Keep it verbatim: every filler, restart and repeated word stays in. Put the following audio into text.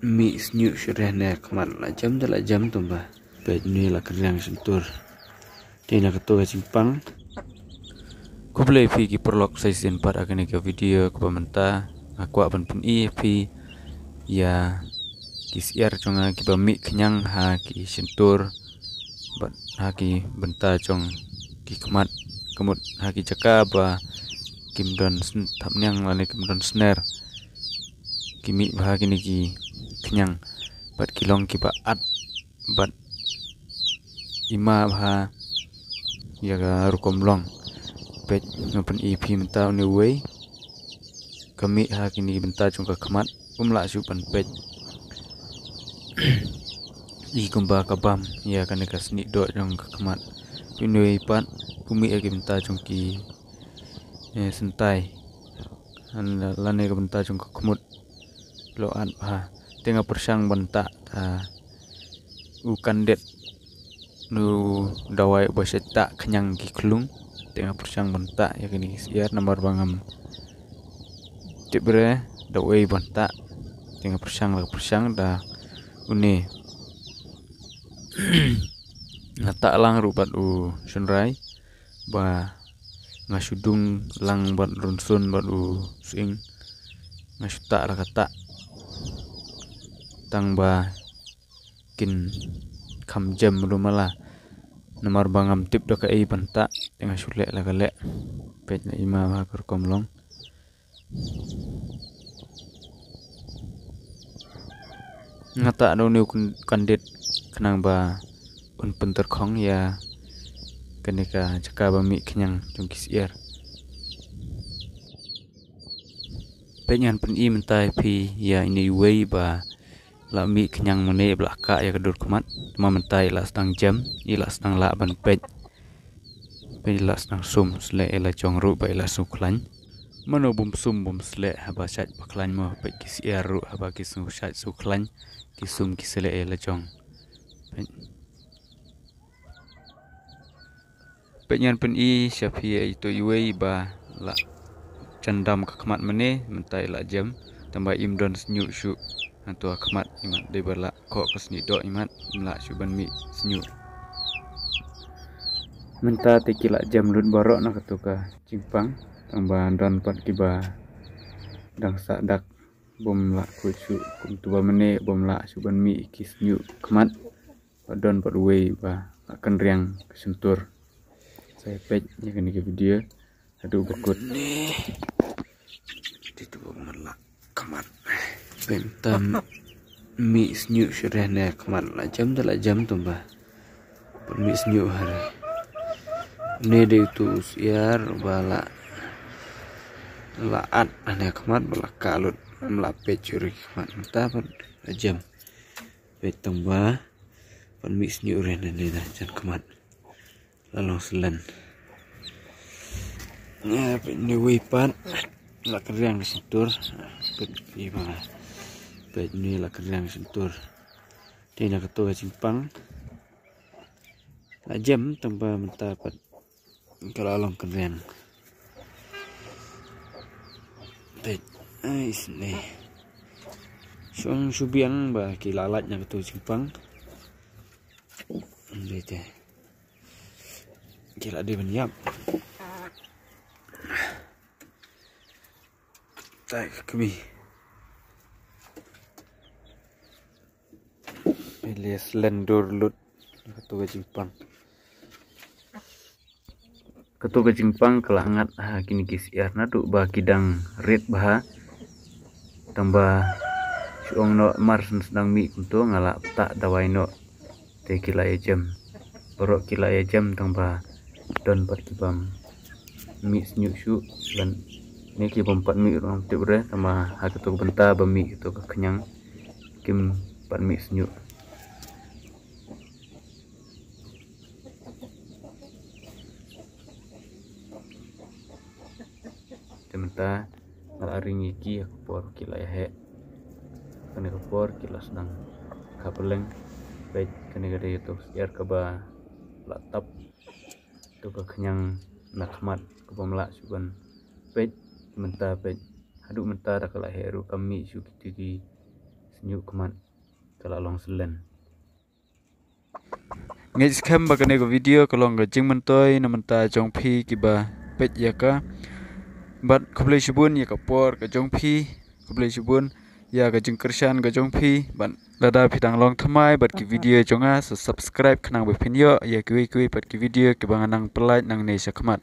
mih sniuh shuh re ne khmat, la jem te la jem tang ba peit ne la kynriang shyntur. Te na kato ka jingpang. Khublei phi ki paralok, sa shisien pat ha kane ka video kaba mynta nga kwah ban pyni ïa phi ïa ki syiar jong nga kiba mih khñiang ha ki shyntur bad ha ki bynta jong ki khmat, ka mut ha ki jaka ba kim don sn- thapniang lane kim don sner, ki mih bha kine ki khñiang bad ki long kiba at bad ima bha ïa ka rukom long. Peit, nga pyni ïa phi mynta une uwei, ka mih ha kine ki bynta jong ka khmat, um lah shuh ban peit. I kumba ka bam ïa kane ka snieh doh jong ka khmat. Peit une uwei pat, u mih ha ki bynta jong ki, eh, syntai, lane ka bynta jong ka khmut. Lo at bha. Te nga pyrshang ban tah, ah, u kandit, u dawai uba shait tah khñiang ki khlung. Te nga pyrshang ban tah ïa kine ki syiar namar ba ngam tip re da uei ban tah. Te nga pyrshang la pyrshang da une. Nga tah lang ruh bad u shynrai ba nga shu dung lang bad rynsun bad u sying. Nga shu tah la ka tah tang ba kin kham jem ruh mala. Namar ba ngam tip da kaei ban tah, te nga shu leh la ka leh. Peit la ima bha ka rukom long. Nga tah da une u kyn- kandit khnang ba un pyntyrkhong ïa kane ka jaka ba mih khñiang jong ki syiar. Peit ngan pyni mynta ïa phi ïa ine uwei ba la mih khñiang mane ba la kah ïa ka dur khmat. Te mynta i la sdang jem, i la sdang lah ban peit. Peit i la sdang sum sleh ïa la jong ruh ba i la shu khlaiñ. Mano bym sum bym sleh haba shait ba khlaiñ mo, peit ki syiar ruh haba ki shu shait shu khlaiñ ki sum ki sleh ïa la jong. Peit. Peit ngan pyni sha phi ïa ito iwei ba la jan dam ka khmat mane, mynta i la jem, tang ba im don sniuh shuh. Hato ha khmat imat dei ba la khoh ka snieh doh imat, im lah shuh ban mih sniuh. Mynta te ki la jem lut baroh na kato ka jingpang, tang ba don pat kiba dang sah dak bym lah khuid shuh, kumto ba mane bym lah shuh ban mih ki sniuh khmat. Ba don pat uwei ba la kynriang ka shyntur. Sa ïa peit ïa kane ka video haduh ba kut. Ne. Te to ba man la khmat. Peit tam mih sniuh shuh re ne khmat, la jem te la jem tang ba. Pat mih sniuh ha re. Ne dei uto u syiar ba la, la at ha ne khmat ba la kah lut. Ym lah peit shuh re khmat, mynta pat la jem. Peit tang ba pat mih sniuh re ne ne da jan khmat. La long slen. Nga peit ne uwei pat la kynriang ka shyntur. Peit i ba. Peit ne la kynriang ka shyntur. Te na kato ka jingpang la jem, tang ba mynta pat ka la long kynriang. Peit, ai isynei. Shong shu biang ba ki la lait na kato ka jingpang. Dei te. Ki la dei ban ïap. Tai ka kmie. Peit le slen dur lut. Kato ka jingpang. Kato ka jingpang ka la ngat ha kine ki syiar naduh ba ki dang rit bha. Tang ba shu ong noh mar shu sdang mih kumto nga la tah dawai noh. Te ki la ïa jem. Baroh ki la ïa jem tang ba don pat ki bym mih sniuh shuh, lane ki bym pat mih ruh ngam tip re, tang ba ha kato ka bynta ba mih kato ka khñiang kim pat mih sniuh. Te mynta nga la ring ïa ki ha ka por ki la ïa heh. Kane ka por ki la sdang kha pylleng. Peit kane ka dei kato ka syiar kaba la tap. Kato ka khñiang na khmat kaba ym lah shuh ban peit. Mynta peit haduh mynta da ka la heh ruh kam mih shuh kito ki ñiuh khmat ka la long slen. Ngeit skhem ba kane ka video ka long ka jingmyntoi na bynta jong phi kiba peit ïa ka. Bad khublei shibun ïa ka por ka jong phi. Khublei shibun ïa ka jingkyrshan ka jong phi. Bad lada phi dang long thymmai bad ki video jong nga, sa subscribe khnang ba phin ïoh ïa kiwei kiwei pat ki video kiba ngan nang pynlait nangne shakhmat.